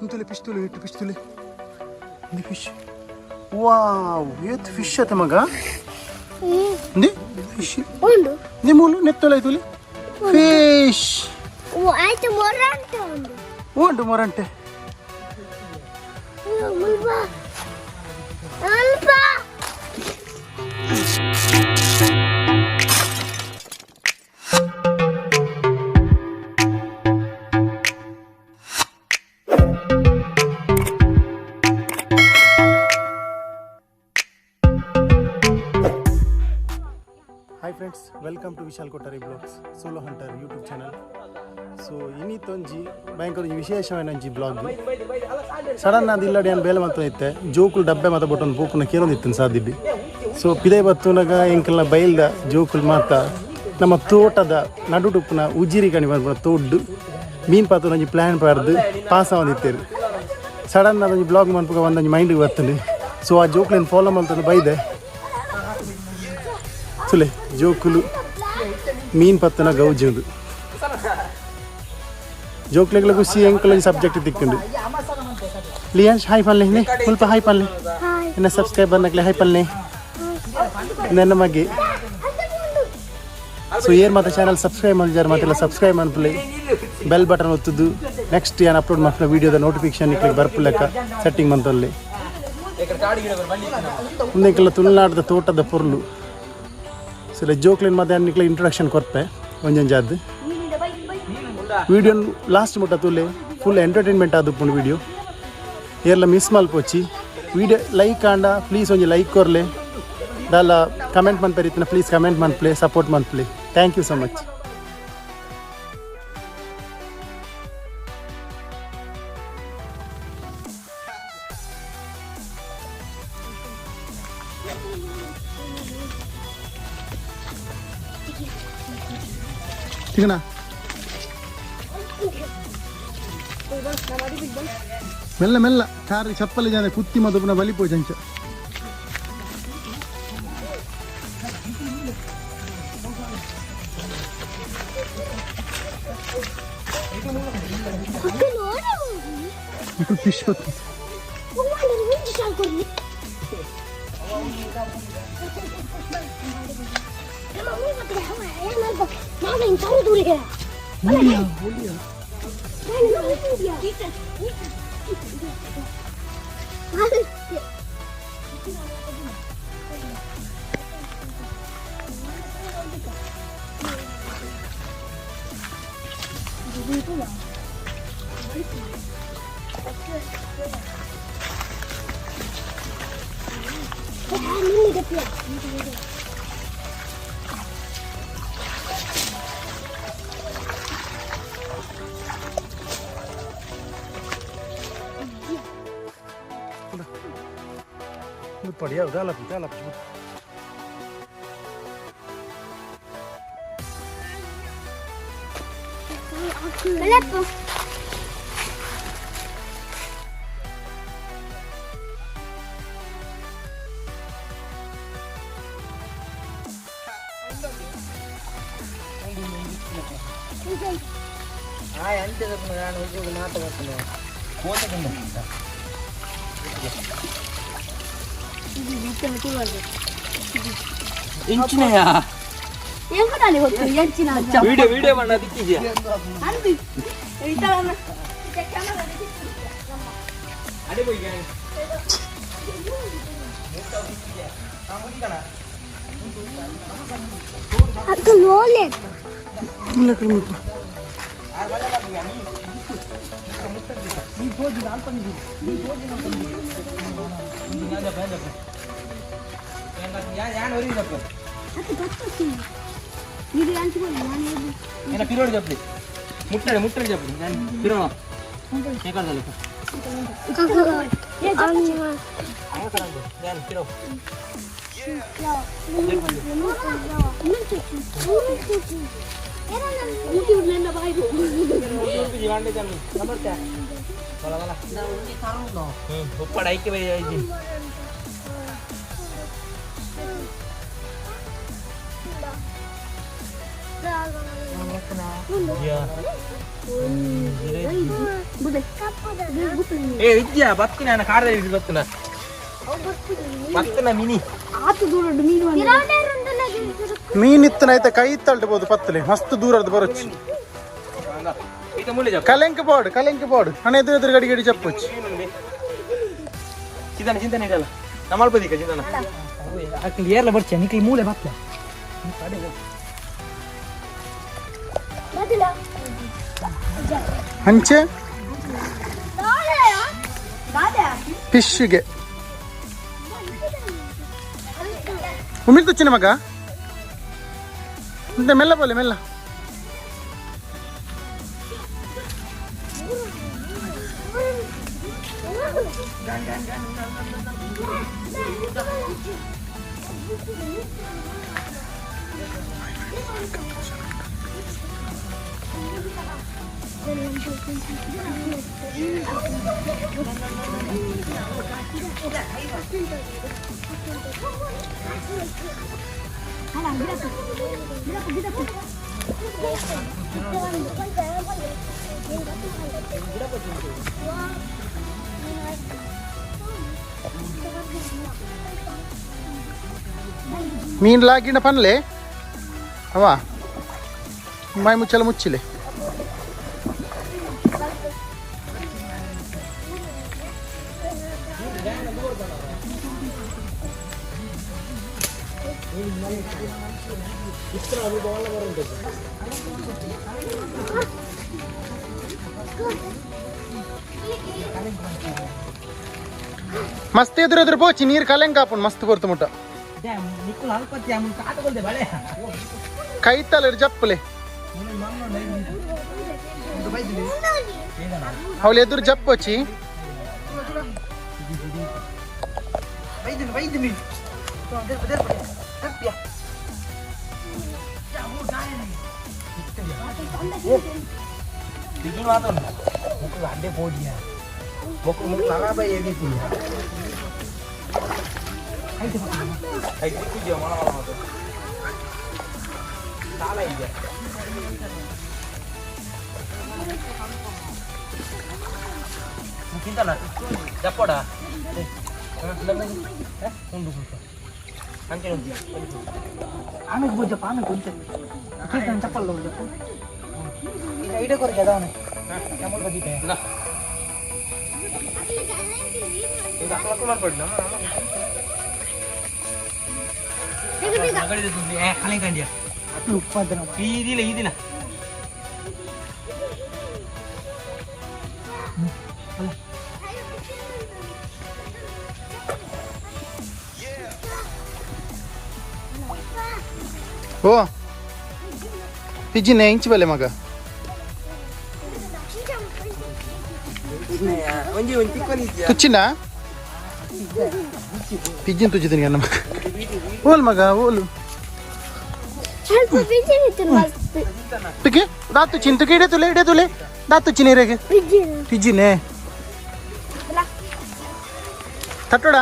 ಇಂತುಲೆ fish ತುಲೆ ಇಟ್ಟು fish ತುಲೆ ಇಂದು fish. ವಾವ್, ಏತ್ ಫಿಶ್ ಅತ ಮಗ. ಇಂದು ಫಿಶ್. ಉಂಡು. ನಿಮ್ಮೂಲು ನೆತ್ತೊಲ ತುಲೆ ಫಿಶ್. ಓ ಆಯ್ತು, ಮೊರಂಟೆ ಉಂಡು. ಉಂಡು ಮೊರಂಟೆ. ಮುಲ್ಪ ಅಲ್ಪ. Hi friends, welcome to Vishal Kottari blogs solo hunter YouTube channel. So ಇನ್ನಿತ್ತೊಂಜಿ ಭಯಂಕರ ಒಂಜಿ ವಿಶೇಷವಾಯಿನ ಒಂಜಿ ಬ್ಲಾಗ್. ಸಡನ್ ಅದು ಇಲ್ಲಡಿ ಏನು ಬೇಲೆ ಮತ್ತ ಇತ್ತೆ ಜೋಕುಲು ಡಬ್ಬೆ ಮಾತ ಬೊಟ್ಟೊಂದು ಪೋಪುನ ಕೇರೊಂದಿತ್ತು ಸಾದಿಡ್ಡಿ. ಸೊ ಪಿದೈ ಬತ್ತುನಗ ಎಂಕಲ್ನ ಬೈಲ್ದ ಜೋಕುಲು ಮಾತ ನಮ್ಮ ತೋಟದ ನಡುಡುಪ್ಪುನ ಉಜಿರಿ ಕಣಿ ಬರ್ಪುನ ತೋಡ್ಡು ಮೀನ್ ಪಾತುನ ಒಂಜಿ ಪ್ಲ್ಯಾನ್ ಪಾಡ್ದು ಪಾಸ ಬಂದಿತ್ತೇರು. ಸಡನ್ ಅದೊಂಜಿ ಬ್ಲಾಗ್ ಮನ್ಪುಗ ಒಂದೊಂಜಿ ಮೈಂಡಿಗೆ ಬರ್ತದೆ. ಸೊ ಆ ಜೋಕುಲೆನ್ ಫಾಲೋ ಮಲ್ತಂದು ಬೈದೆ. ಸುಲೆ ಜೋಕುಲು ಮೀನ್ ಪತ್ತನ ಗೌಜುಂಡು. ಜೋಕ್ಲೆಗ್ಲ ಖುಷಿ, ಎಂಕುಲ ಸಬ್ಜೆಕ್ಟ್ ತಿಕ್ಕುಂಡು. ಲಿಯಾನ್ಸ್, ಹಾಯ್ ಪನ್ಲೆ. ನೆ ಸ್ವಲ್ಪ ಹಾಯ್ ಪನ್ಲೆ. ಹಾಯ್. ಎನ್ನ ಸಬ್ಸ್ಕ್ರೈಬರ್ ನಕ್ಲೆ ಹಾಯ್ ಪನ್ಲೆ. ನನ್ನ ಮಗೆ. ಸೊ ಏರ್ ಮಾತ ಚಾನಲ್ ಸಬ್ಸ್ಕ್ರೈಬ್ ಮಾಡಿದ್ದಾರೆ ಮಾತೆಲ್ಲ ಸಬ್ಸ್ಕ್ರೈಬ್ ಮನ್ಪುಲೆ. ಬೆಲ್ ಬಟನ್ ಒತ್ತುದು ನೆಕ್ಸ್ಟ್ ಏನು ಅಪ್ಲೋಡ್ ಮಾಡ್ತಿನ ವೀಡಿಯೋದ ನೋಟಿಫಿಕೇಶನ್ ನಿಕ್ಲಿಗೆ ಬರ್ಪುಲೆಕ್ಕ ಸೆಟ್ಟಿಂಗ್ ಮಂತಲ್ಲಿ. ಮುಂದೆಕ್ಕೆಲ್ಲ ತುಳುನಾಡದ ತೋಟದ ಪೊರ್ಲು. ಸೊ ಜೋಕ್ಲಿನ್ ಮತ್ತೆ ನಿಕ್ಲೆ ಇಂಟ್ರೊಡಕ್ಷನ್ ಕೊರ್ಪೆ ಒಂಜೊಂಜಾದ್ದು. ವಿಡಿಯೋ ಲಾಸ್ಟ್ ಮುಟ್ಟ ತೂಲೆ, ಫುಲ್ ಎಂಟರ್ಟೈನ್ಮೆಂಟ್ ಆದುಪ್ಪುಂಡು ವಿಡಿಯೋ. ಏರ್ಲ ಮಿಸ್ ಮಲ್ಪೊಚ್ಚಿ. ವಿಡಿಯೋ ಲೈಕ್ ಆಂಡ ಪ್ಲೀಸ್ ಒಂಜಿ ಲೈಕ್ ಕೊರ್ಲೆ. ದಾಲ ಕಮೆಂಟ್ ಮನ್ಪೆರಿತ್ತಿನ ಪ್ಲೀಸ್ ಕಮೆಂಟ್ ಮನ್ಪ್ಲೆ, ಸಪೋರ್ಟ್ ಮನ್ಪ್ಲೆ. Thank you so much. ತಿಗಣ ಮೆಲ್ಲ ಮೆಲ್ಲ ಕಾರ್ ಚಪ್ಪಲಿ ಜನ ಕುತ್ತಿ ಮದುಪುನ ಬಲಿಪೋ ಜಂಚ. ಫಿಶ್ ಗೊತ್ತು. ಪಡಿಯ ದಾಲಪಿ ದಾಲಪಿ. ಇಂಚಿನೆಯ. ವಿಡಿಯೋ ವಿಡಿಯೋ ಬಣ್ಣ ದಿಕ್ಕಿದ್ಯಾ? ಪಿರೋಡ್ ಚಪ್ಪಲಿ ಮುಟ್ಟಡೆ ಮುಟ್ಟಡೆ ಚಪ್ಪಲಿ ನಾನು ಪಿರೋ. ಪಿರೋ. ಉಪ್ಪಡ ಐಕೆ ಬೈ. ಏ ವಿದ್ಯಾ ಬತ್ತಿನ ನಾನು ಕಾಡದಲ್ಲಿ ಬತ್ತಿನ ಬತ್ತಿನ ಮಿನಿ ಮೀನ್ ಇತ್ತನ ಐತೆ ಕೈ ತಳ್ಬೋದು ಪತ್ತಲೆ ಮಸ್ತ್ ದೂರದ್ದು ಬರೋಚ್ಚಿ. ಈತ ಮೂಲೆ ಜಪ್ಪ. ಕಲೆಂಕ್ ಬೋರ್ಡ್ ಕಲೆಂಕ್ ಬೋರ್ಡ್ ಹಣ ಎದುರು ಎದುರು ಗಡಿ ಗಡಿ ಚಪ್ಪೊಚ್ಚಿ. ಚಿಂತನೆ ಚಿಂತನೆ ಇಡಲ್ಲ ನಮ್ಮಲ್ಪದಿಕ ಚಿಂತನ. ಏರ್ಲ ಬರ್ಚೆ ನಿಕ್ಲಿ ಮೂಲೆ ಬತ್ಲ. ಅಂಚೆ ಫಿಶ್ಗೆ ಉಮಿಲ್ ತುಚ್ಚಿನ ಮಗ ಮತ್ತೆ ಮೆಲ್ಲ ಬೋಲೆ ಮೆಲ್ಲ. ಮೀನ್ ಲಾಗಿನ ಪನ್ಲೆ ಅವ ಮೈ ಮುಚ್ಚಲ ಮುಚ್ಚಿಲೆ. ಮಸ್ತ್ ಎದುರು ಎದುರು ಪೋಚಿ ನೀರು ಕಲೆಂಗ್ ಕಾಪುಂಡು ಮಸ್ತ್ ಕೊರ್ತು ಮುಟ್ಟ. ನಿಕ್ಕುಲ್ ಅಲ್ಪತ್ತಿ ಅಮ್ಮನ್ ಕಾಟಕೊಲ್ದೆ ಬಳೆ. ಕೈ ತಲೆ ಜಪ್ಪಲೆ ಅವಳು ಎದುರು ಜಪ್ಪೊಚ್ಚಿ. ಬೈದಿನಿ ಬೈದಿನಿ. ಇದು ಮಾತ್ರ ಮುಕ್ಳು ಅಡ್ಡೆ ಪೋಡಿಯ ಮುಕ್ಳು ಮುಕ್ಳು ಅಲಾಬ ಏದಿತ್ತು ಐದು ಮೊಳ ಮೊಳ ಮಾತ್ರ ಸಾಲ ಇದೆ. ತಿಂತಲ್ಲ ಜಪ್ಪೋಡ ಉಂಡು ಅಂಚೆ. ಆಮೇಲೆ ಬೋಜಪ್ಪ ಆಮೇಲೆ ಕೊಂತೆ ಕೀರ್ತನ ಚಪ್ಪಲ್ ಜಪ್ಪ ಈಗ ಇಡ ಕೊರಕೆ ಅದಾವನೆ ನಮ್ಮಲ್ ಬದಿತೆ. ಇದು ಅಕ್ಕಲಕ್ಕ ಮಾಡ್ಬೇಡಿ ನಮ್ಮ ಕಲಿಂಕಂಡಿಯ. ಉಪ್ಪಂತ ಇದಿಲ್ಲ ಇದಿಲ್ಲ. ಓ ಪಿಜ್ಜಿನೆ ಇಂಚು ಬಲೆ ಮಗ. ಒಂಜಿ ಒಂಜಿ ತಿಕ್ಕೊಂಡಿದ್ಯಾ? ತುಚ್ಚಿನ ಪಿಜ್ಜಿನ ತುಚ್ಚಿದ್ದೀನಿ ನನ್ನ ಮಗ ಓಲ್ ಮಗ ಓಲು. ಅಲ್ಪ ಬಿಜಿ ಇತ್ತು ಮಸ್ತ್. ತುಕೆ ದಾತು ಚಿನ್ ತುಕೆ ಇಡೆ ತುಲೆ ಇಡೆ ತುಲೆ ದಾತು ಚಿನೇರೆಗೆ. ಬಿಜಿ. ಪಿಜ್ಜಿನೆ ತಟ್ಟೋಡ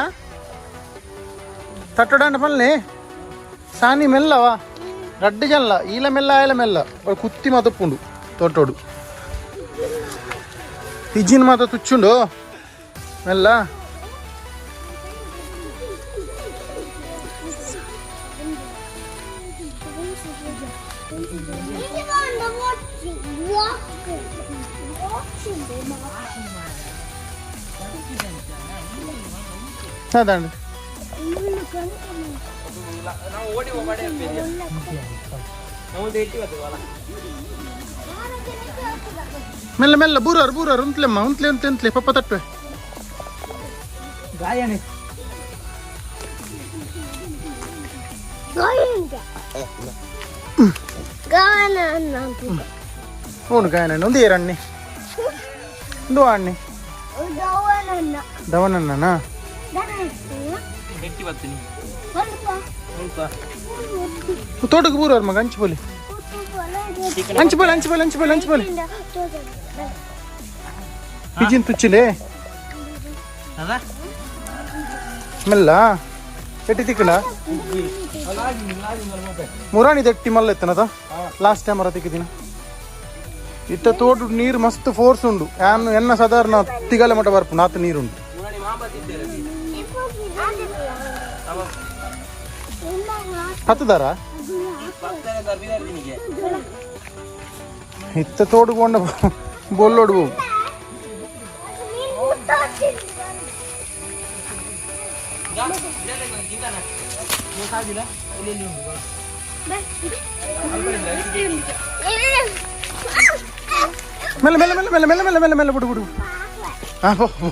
ತಟ್ಟೋಡ ಅಂಡ ಪಲ್ಲೆ ಸಾನಿ ಮೆಲ್ಲವ ರಡ್ಡು ಜಲ್ಲ ಈಲ ಮೆಲ್ಲ ಆಯಲ ಮೆಲ್ಲ ಅವ್ಳು ಕುತ್ತಿ ಮಾತಪ್ಪುಂಡು ತೋಟೋಡು ಪಿಜ್ಜಿನ ಮಾತ ತುಚ್ಚುಂಡು ಮೆಲ್ಲ. ಅದಾಂಡು. ನಾವು ಓಡಿ ಹೋಗಡೆ ನಾವು ಎಟ್ಟಿ ಬರ್ತೇವಲ್ಲ. ಮೆಲ್ಲ ಮೆಲ್ಲ ಬೂರಾರು ಬೂರಾರು ಉಂತ್ಲೆಮ್ಮ ಉಂತ್ಲೆ ಉಂತ್ಲೆ ಉಂತ್ಲೆ ಪಪ್ಪ ತಟ್ಟುವೆ. ಗಾಯಣೆ. ಗಾನ. ಓನು ಗಾಯನ ಒಂದು ಏರಣ್ಣಿ ಒಂದು ಅಣ್ಣಿ. ದವನಣ್ಣನ. ಎಟ್ಟಿ ಬರ್ತೀನಿ ಸ್ವಲ್ಪ. ತೋಟಕ್ಕೆ ಬೂರಾರು ಮಗ ಅಂಚು ಬೋಲಿ ಅಂಚು ಬೋಲಿ ಅಂಚು ಬೋಲಿ ಅಂಚು ಬೋಲಿ ಅಂಚು ಬೋಲಿ ಪಿಜಿನ್ ತುಚ್ಚಿಲೆ. ಅದ. ಮೆಲ್ಲ ಎಟ್ಟಿ ತಿಕ್ಕಣ ಮುರಾಣಿ ದಟ್ಟಿ ಮಲ್ಲ ಎತ್ತನದ ಲಾಸ್ಟ್ ಟೈಮ್ ಅರ ತಿಕ್ಕಿದಿನ. ಇತ್ತ ತೋಟು ನೀರು ಮಸ್ತ್ ಫೋರ್ಸ್ ಉಂಡು ಯಾನ್ ಎನ್ನ ಸಾಧಾರಣ ತಿಗಲೆ ಮಟ್ಟ ಬರ್ಪು ನಾತ್ ನೀರುಂಡು. ಹತ್ತದಾರ ಇತ್ತ ತೋಡು ಕೊಂಡ ಬೊಲ್ಲೋಡು ಹೋಗು. ಮೆಲ್ಲ ಮೆಲ್ಲ ಮೆಲ್ಲ ಮೆಲ್ಲ ಮೆಲ್ಲ ಮೆಲ್ಲ ಮೆಲ್ಲ ಮೆಲ್ಲ ಬಿಡು ಬಿಡು. ಹಾ ಪೋ ಪೋ.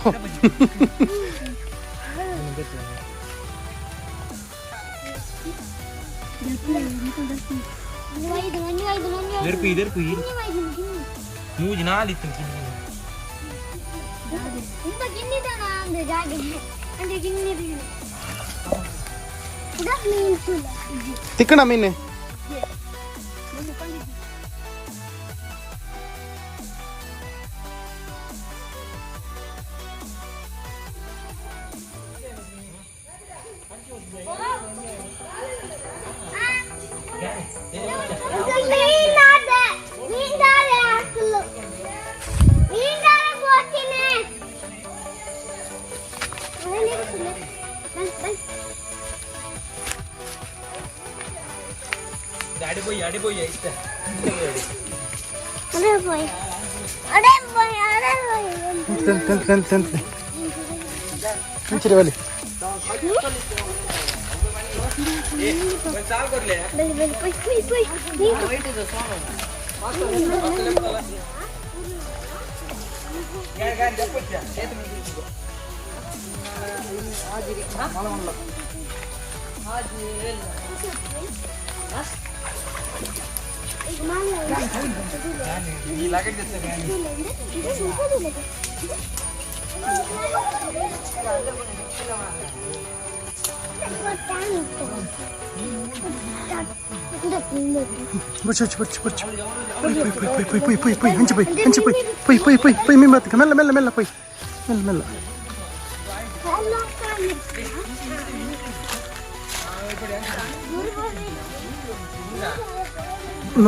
ಮೂಜಿ ನಾಲಿತ್ತು. ತಿಕ್ಕಣ ಮೀನು. ಮೆಲ್ಲ ಮೆಲ್ಲ ಮೆಲ್ಲ ಪೊಯ್ ಮೆಲ್ಲ ಮೆಲ್ಲ.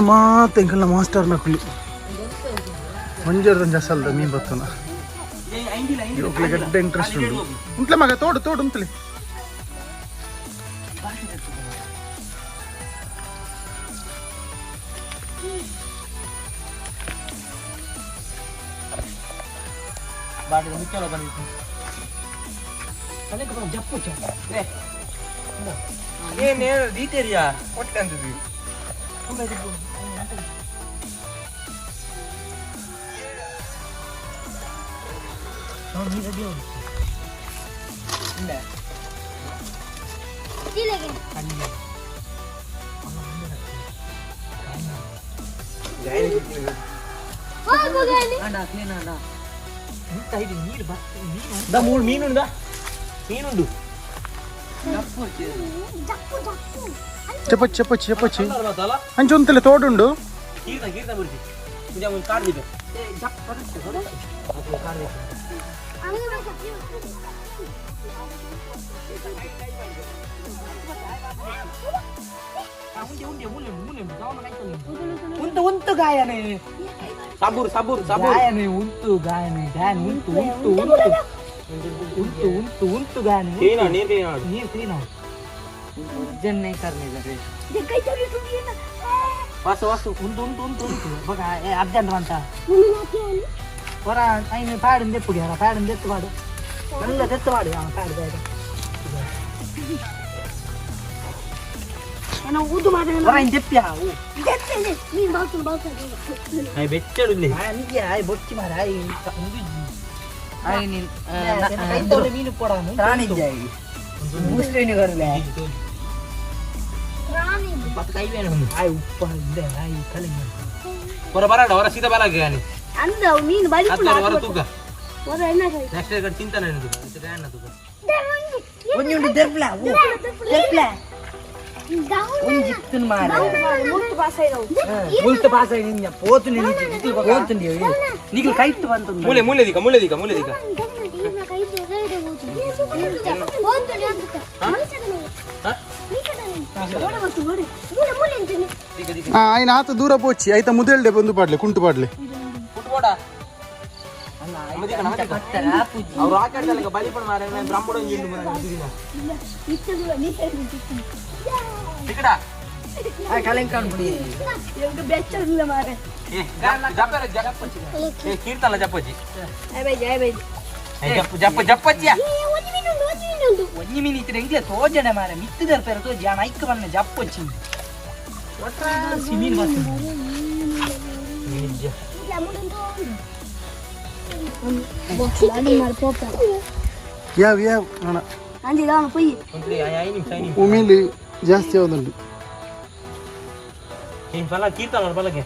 ಮಾತ ಎಂಕಲ್ನ ಮಾಸ್ಟರ್ ನಕುಲು ಮಂಜರ್ ಅಸಲ್ದ ಮೀನ್ ಬತ್ತನ ಜೋಕ್ಲೆ ಇಂಟ್ರೆಸ್ಟ್ ಉಂಟು. ಉಂಟ್ಲೆ ಮಗ ತೋಡು ತೋಡು ಉಂತಲೆ. ಮೀನುಂಡಾ ಮೀನುಂಡು. చెప్పొచ్చు చెప్పొచ్చు చెప్పొచ్చు అంచు ఉంతలే తోడుండు. ಸಾಬೂರ್ ಸಾಬೂರ್ ಸಾಬೂರ್ ಉಂಟು ಗಾಯನೆ ಗಾಯನ ಉಂಟು ಉಂಟು ಉಂಟು ಉಂಟು ಉಂಟು ಉಂಟು ಗಾಯನೆ. ಕ್ಲೀನ್ ನೀರು ಕ್ಲೀನ್ ನೀರು ಕ್ಲೀನ್ ಜನ್ करने रे ವಾಸು ವಾಸು ಉಂಟು ಉಂಟು ಉಂಟು ಉಂಟು ಬೊಕ ಅರ್ಜೆಂಟ್ ಅಂತ ಹೊರ ಐನು ಪ್ಯಾಡ್ ದೆಪ್ಪುಡಿ ಅರ ಪ್ಯಾಡ್ ದೆತ್ತು ಪಾಡು നല്ല ದೆತ್ತು ಪಾಡು. ಆ ಪ್ಯಾಡ್ ಪ್ಯಾಡ್ ಹೊರ ಐನ್ ದೆಪ್ಪಿಯಾ I ಬೆಚ್ಚಡು ಆಯ್ ಬೊಚ್ಚಿ ಮಾರ ಆಯ್ ಕೈತೋಲೆ ಮೀನು ಪೋಡಾನು ಆಯ್ ಉಪ್ಪ ಇದೆ ಆಯ್ ಕಲಿಂಗ ಹೊರ ಬರಾಡ ಹೊರ ಸೀದಾ ಬರಾಗ ಅಂದ ಮೀನು ಬಲಿ ಹೊರ ತೂಕ ಹೊರ ಎನ್ನ ನೆಕ್ಸ್ಟ್ ಕಡೆ ತಿಂತಾನೆ ತೂಕ ತೂಕ ಒಂಜಿ ದೆರ್ಪ್ಲ ದೆರ್ಪ್ಲ ಒಂಜಿ ಇತ್ತುನ್ ಮಾರೆ ಮುಲ್ತು ಪಾಸ್ ಆಯ್ದವು ಮುಲ್ತು ಪಾಸ್ ಆಯಿ ನಿನ್ನ ಪೋತು ನಿನ್ನ ಪೋತು ನಿಗ್ಲು ಕೈಟ್ ಬಂತು. ಮೂಲೆ ಮೂಲೆ ದಿಕ್ಕ ಮೂಲೆ ದಿಕ್ಕ ಮೂಲೆ ದಿಕ್ಕ. ಆಯ್ನ ಆತ ದೂರ ಪೋಚಿ ಆಯ್ತ ಮುದೇಲ್ಡೆ ಬಂದು ಪಾಡ್ಲೆ ಕುಂಟು ಪಾಡ್ಲೆ. ಬೋಡ. ಅವ್ರು ಆಟಾಡ್ದಲ್ಲ ಬಲಿಪಣ ಮಾರ ಬ್ರಹ್ಮಣ. ಇಕಡ. ಬೆಚ್ಚ ಮಾರೆ. ಏ ಜಪ್ಪರ ಜಪ್ಪಚ್ಚಿ, ಏ ಕೀರ್ತನ ಜಪ್ಪಚ್ಚಿ. ಜಯ ಬೈ. ಜಪ್ಪ ಜಪ್ಪ ಜಪ್ಪಚ್ಚಿಯ. ಒಂಜಿ ಮೀನು ಇತ್ತಿನ ಎಂಕ್ಲೆ ತೋಜನೆ ಮಾರೆ, ಮಿತ್ತು ದರ್ಪೆರ ತೋಜಿ. ಆನ ಐಕ್ ಬನ್ನ ಜಪ್ಪೊಚ್ಚಿ ಒಟ್ರಾಸಿ ಮೀನು ಬರ್ತದೆ. ಯಾವ ಯಾವ ಅಣ್ಣ? ಅಂಜಿ ಪೊಯ್ಯಿ. 5 ನಿಮಿಷ, 5 ನಿಮಿಷ. ಉಮಿಲಿ ಜಾಸ್ತಿ ಯಾವ್ದುಂಟು? ಬಲ ಕೀರ್ತನ ಬಲಗೆ.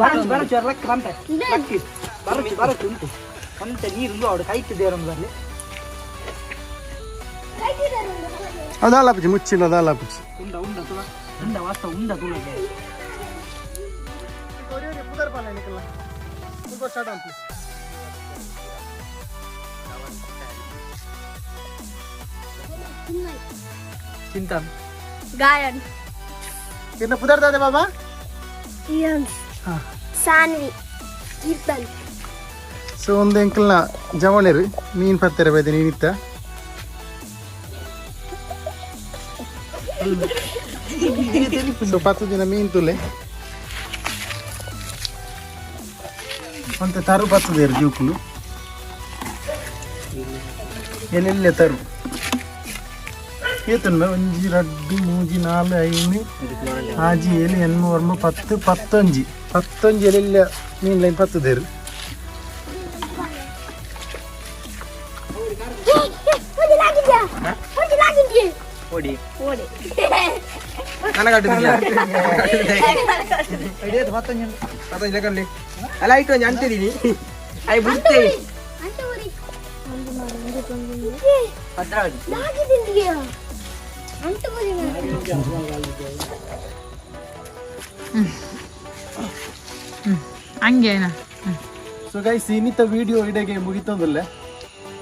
ಬರಚು ಬರಚು, ಲಕ್ಕ ಬಂತೆ ಲಕ್ಕಿ. ಬರಚು ಬರಚು ಉಂಟು ಒಂತೆ ನೀರು ಉಂಡು ಅವಡು ಕೈಟ್ ದೇರೊಂದು ಬರಲಿ. ಅದಲ್ಲ ಪುಚ್ಚಿ, ಮುಚ್ಚಿಲ್ಲ, ಅದಲ್ಲ ಪುಚ್ಚಿ. ಉಂಡ ಉಂಡ ತುಳ ಉಂಡ ವಾಸ್ತವ ಉಂಡ ತುಳಗೆ. ಸ್ಟಾರ್ಟ್ ಅಂತ. ಚಿಂತನ್. ಗಾಯನ್. ಇನ್ನು ಪುದರ್ದಾದೆ ಬಾಬಾ. ಸಾನ್ವಿ, ಕೀರ್ತನ್. ಸೊ ಒಂದು ಎಂಕಲ್ನ ಜವಣರು ಮೀನು ಪತ್ತೆರ ಬೈದೆ ನೀನಿತ್ತ. ಸೊ 10 ದಿನ ಮೀನು ತುಲೆ ಒಂತೆ ತರು ಬತ್ತದೇರು ಜೂಕುಲು ಎಲ್ಲೆಲ್ಲೆ ತರು ಏತುಂಡ? 1, 2, 3, 4, 5, 6, 7, 8, 9, 10, 11, 11 ಎಲ್ಲೆಲ್ಲ ಮೀನು ಲೈನ್ ಪತ್ತದೇರು. ಓಡಿ. ಓಡಿ. ಕನಗಟ್ಟಿದ್ಯಾ? ಹಿಡಿಯೋದು ಮತ್ತೊಂದು. ಪತ್ತೊಂಜಿ. ಅಲ್ಲ, ಆಯ್ತು, ಒಂಜಿ ಅಂತಿದ್ದೀನಿ I ಬಿಡ್ತೆ. 12. ಹಂಗೇನಾ? ಸೊ ಗೈಸ್, ಇನ್ನಿತ ವಿಡಿಯೋ ಇಡೆಗೆ ಮುಗಿತಂದಿಲ್ಲ.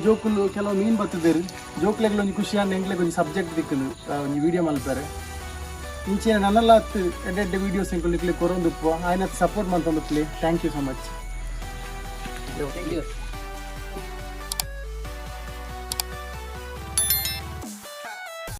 ಜೋಕುಲು ಕೆಲವು ಮೀನು ಬತ್ತಿದ್ದೇರು. ಜೋಕ್ಲೆಗ್ ಒಂಜಿ ಖುಷಿ ಆಂಡ್ ಎಂಕ್ಲೆಗ್ ಒಂಜಿ ಸಬ್ಜೆಕ್ಟ್ ದಿಕ್ಕುಂಡು ಒಂಜಿ ವಿಡಿಯೋ ಮಲ್ಪಾರೆ. ಇಂಚಿನ ನನ್ನಲ್ಲ ಎಡ್ಡೆ ಎಡ್ಡೆ ವೀಡಿಯೋಸ್ ಎಂಕುಲು ಇಕ್ಲೆ ಕೊರೊಂದುಪ್ಪು. ಆಯ್ನ support ಮಂತೊಂದುಪ್ಪಲೆ. Thank you so much. Thank you.